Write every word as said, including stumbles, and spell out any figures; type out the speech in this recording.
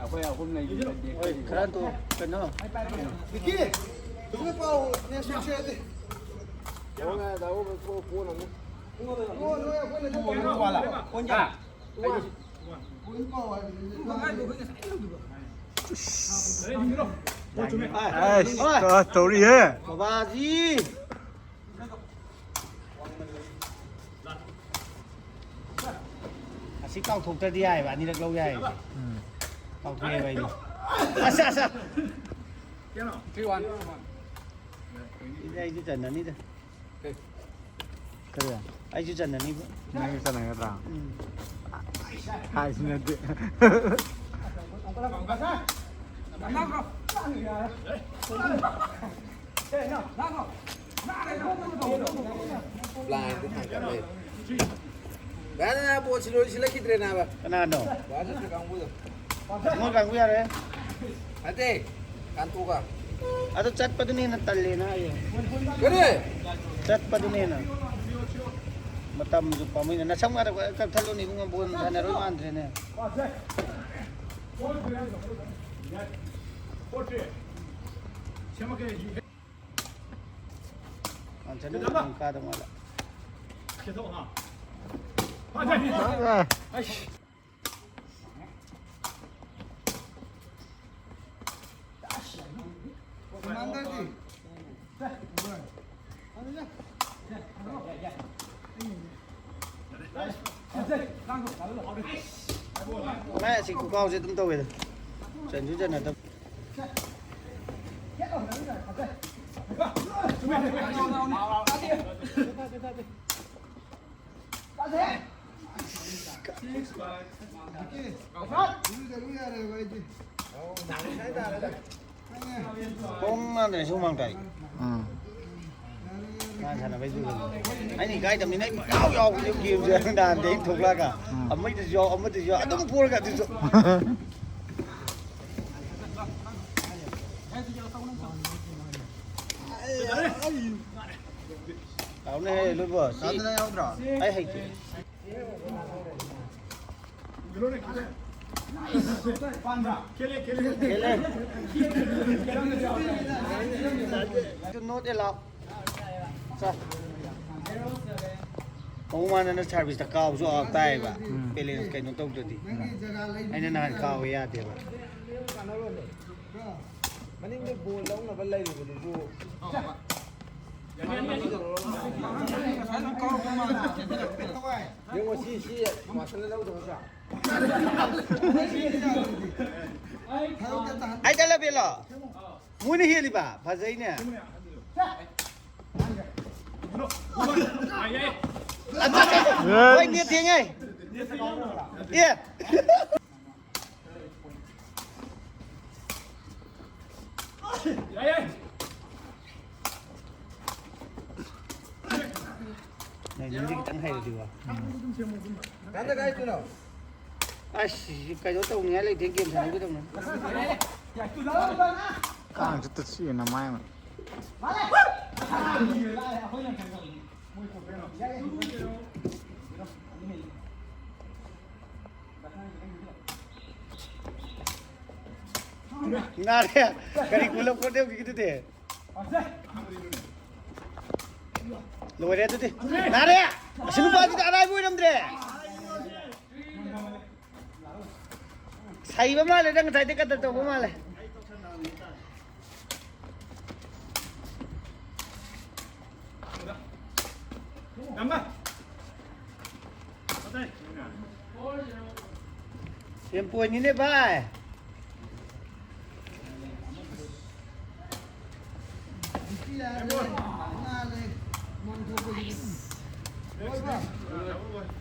ꯑꯩꯈꯣꯏ ꯑꯍꯨꯝ ꯂꯩꯕꯤꯔꯗꯤ ꯍꯣꯏ, ꯈꯔ ꯇꯣ-, ꯀꯩꯅꯣ? ꯚꯤꯀꯤ, ꯐꯖꯅ ꯄꯥꯎ, ꯅꯦꯁ ꯁꯣꯛꯁꯦ ꯍꯥꯏꯗꯤ꯫ ꯅꯣꯏ, ꯅꯣꯏ, ꯑꯩꯈꯣꯏꯅ ꯑꯗꯨꯝ ꯄꯥꯎ ꯍꯥꯏꯕꯅꯤ꯫ ꯑꯁ, ꯇ-, ꯇꯧꯔꯤꯍꯦ꯫ ꯕꯕꯥꯖꯤ꯫ ꯑꯁꯤ ꯀꯥꯎꯊꯣꯛꯇ꯭ꯔꯗꯤ ꯌꯥꯏꯑꯕ, ꯑꯅꯤꯔꯛ ꯂꯧ ꯌꯥꯏꯑꯕ꯫ ꯎꯝ꯫ ꯀꯥꯎꯊꯣꯛꯑꯦꯕ ꯑꯩꯗꯤ꯫ ꯑꯁ, ꯑꯁ, ꯑꯁ꯫ ꯁꯤꯗꯤ ꯑꯩꯁꯨ ꯆꯟꯅꯅꯤꯗ꯫ ꯀꯔꯤ? ꯑꯩꯁꯨ ꯆꯟꯅꯅꯤꯕ꯫ ꯅꯪꯁꯨ ꯆꯟꯅꯒꯗ꯭ꯔꯥ? ꯎꯝ꯫ ꯍꯥꯏꯁꯤ ꯅꯠꯇꯦ꯫ ꯕ꯭ꯂꯥꯏꯟꯗ ꯊꯥꯡꯒꯠꯂꯦ꯫ ꯗꯥ, ꯅꯪ ꯕꯣꯜ ꯁꯤꯜꯂꯣꯏ ꯁꯤꯜꯂꯛꯈꯤꯗ꯭ꯔꯦ ꯅꯥꯕ꯫ ꯀꯅꯥꯅꯣ? ꯗꯥ ꯖꯣꯁꯦꯐ ꯀꯥꯡꯕꯨꯗꯣ꯫ ꯃꯣꯏ ꯀꯥꯡꯕꯨ ꯌꯥꯔꯣꯏ꯫ ꯅꯠꯇꯦ, ꯀꯥꯟꯇꯣꯒ꯫ ꯑꯗꯨ ꯆꯠꯄꯗꯨꯅ ꯍꯦꯟꯅ ꯇꯜꯂꯦꯅ ꯍꯥꯏꯌꯦ꯫ ꯀꯔꯤ? ꯆꯠꯄꯗꯨꯅ ꯍꯦꯟꯅ꯫ ꯃꯇꯝꯁꯨ ꯄꯥꯝꯃꯨꯏꯅ꯫ ꯅꯁꯝ ꯉꯥꯗ ꯀꯛꯊꯠꯂꯨꯅꯦ ꯏꯕꯨꯡꯉꯣ, ꯕꯣꯜ ꯁꯥꯟꯅꯔꯣꯏ ꯃꯥꯟꯗ꯭ꯔꯦꯅꯦ꯫ ꯀꯥꯗꯧ ꯃꯥꯜꯂꯦ꯫ ꯃꯥꯏ ꯑꯁꯤ ꯈꯨꯀꯥꯎꯁꯦ ꯑꯗꯨꯝ ꯇꯧꯋꯦꯗ꯫ ꯆꯟꯁꯨ ꯆꯟꯅꯗꯕ꯫ ꯄꯨꯡ ꯑꯃꯗꯅꯦ ꯁꯤ ꯍꯨꯃꯥꯡ ꯇꯥꯏ꯫ ꯎꯝ꯫ ꯃꯥ ꯁꯥꯟꯅꯕꯩꯗꯨ꯫ ꯑꯩꯅ ꯏꯀꯥꯏꯗꯕꯅꯤꯅ ꯑꯩ ꯌꯥꯎ ꯌꯥꯎꯕꯅꯦ ꯒꯦꯝꯁꯦ꯫ ꯅꯍꯥꯟꯗꯤ ꯑꯩ ꯊꯣꯛꯂꯛꯑꯒ ꯎꯝ꯫ ꯑꯃꯩꯗꯁꯨ ꯌꯥꯎ, ꯑꯃꯗꯁꯨ ꯌꯥꯎ, ꯑꯗꯨꯝ ꯄꯣꯔꯒ ꯑꯗꯨꯁꯨ꯫ ꯇꯥꯎꯅꯦ ꯍꯦ, ꯂꯣꯏꯕꯣ꯫ ꯁꯤ ꯇꯥꯗꯅ ꯌꯥꯎꯗ꯭ꯔꯣ? ꯑꯩ ꯍꯩꯇꯦ꯫ ꯄꯥꯟꯕ꯭ꯔꯥ? ꯈꯦꯠꯂꯦ, ꯈꯦꯠꯂꯦ꯫ ꯈꯦꯠꯂꯦ꯫ ꯅꯣꯠ ꯑꯦꯂꯥꯎ꯫ ꯆꯥ꯫ ꯃꯑꯣꯡ ꯃꯥꯟꯗꯅ ꯁꯥꯔꯚꯤꯁꯇ ꯀꯥꯎꯕꯁꯨ ꯑꯥꯎꯠ ꯇꯥꯏꯌꯦꯕ꯫ ꯎꯝ꯫ ꯕꯦꯂꯦꯟꯁ ꯀꯩꯅꯣ ꯇꯧꯗ꯭ꯔꯗꯤ꯫ ꯑꯩꯅ ꯅꯍꯥꯟ ꯀꯥꯎꯋꯦ ꯌꯥꯗꯦꯕ꯫ ꯃꯅꯤꯡꯗ ꯕꯣꯜ ꯂꯧꯅꯕ ꯂꯩꯔꯤꯕꯗꯨꯕꯨ꯫ ꯌꯦꯡꯉꯣ, ꯁꯤ, ꯁꯤ ꯃꯥꯁꯇꯔꯅ ꯂꯧꯗꯕ ꯅꯠꯇ꯭ꯔꯥ? ꯍꯥꯏꯗꯠꯂꯕꯤꯂꯣ? ꯃꯣꯏꯅ ꯍꯦꯜꯂꯤꯕ? ꯐꯖꯩꯅꯦ꯫ ꯍꯣꯏ, ꯅꯦꯠ ꯊꯦꯡꯉꯦ꯫ ꯑꯦ꯫ ꯅꯪꯗꯤ ꯈꯤꯇꯪ ꯍꯩꯔꯗꯤꯕ꯫ ꯀꯥꯟꯗ ꯀꯥꯏ ꯇꯨꯅꯣ? ꯑꯁ, ꯀꯩꯅꯣ ꯇꯧꯅꯤꯡꯉꯥꯏ ꯂꯩꯇꯦ, ꯒꯦꯝ ꯁꯥꯟꯅꯒꯗꯧꯅꯦ꯫ ꯀꯥꯡꯁꯨ ꯇꯠꯁꯤꯟꯅ ꯃꯥꯏ ꯑꯃ꯫ ꯅꯥꯔꯦ꯫ ꯀꯔꯤ ꯈꯨꯂꯛꯄꯅꯦ ꯍꯧꯖꯤꯛꯀꯤꯗꯨꯗꯤ? ꯂꯣꯏꯔꯦ ꯑꯗꯨꯗꯤ꯫ ꯅꯥꯔꯦ꯫ ꯑꯁꯤ ꯅꯨꯄꯥꯗꯨꯗꯤ ꯑꯔꯥꯏꯕ ꯑꯣꯏꯔꯝꯗ꯭ꯔꯦ꯫ ꯁꯩꯕ ꯃꯥꯜꯂꯦꯗ, ꯉꯁꯥꯏꯗꯩ ꯀꯗꯔ ꯇꯧꯕ ꯃꯥꯜꯂꯦ꯫ ꯌꯥꯝ ꯄꯣꯏꯅꯤꯅꯦ ꯚꯥꯏ꯫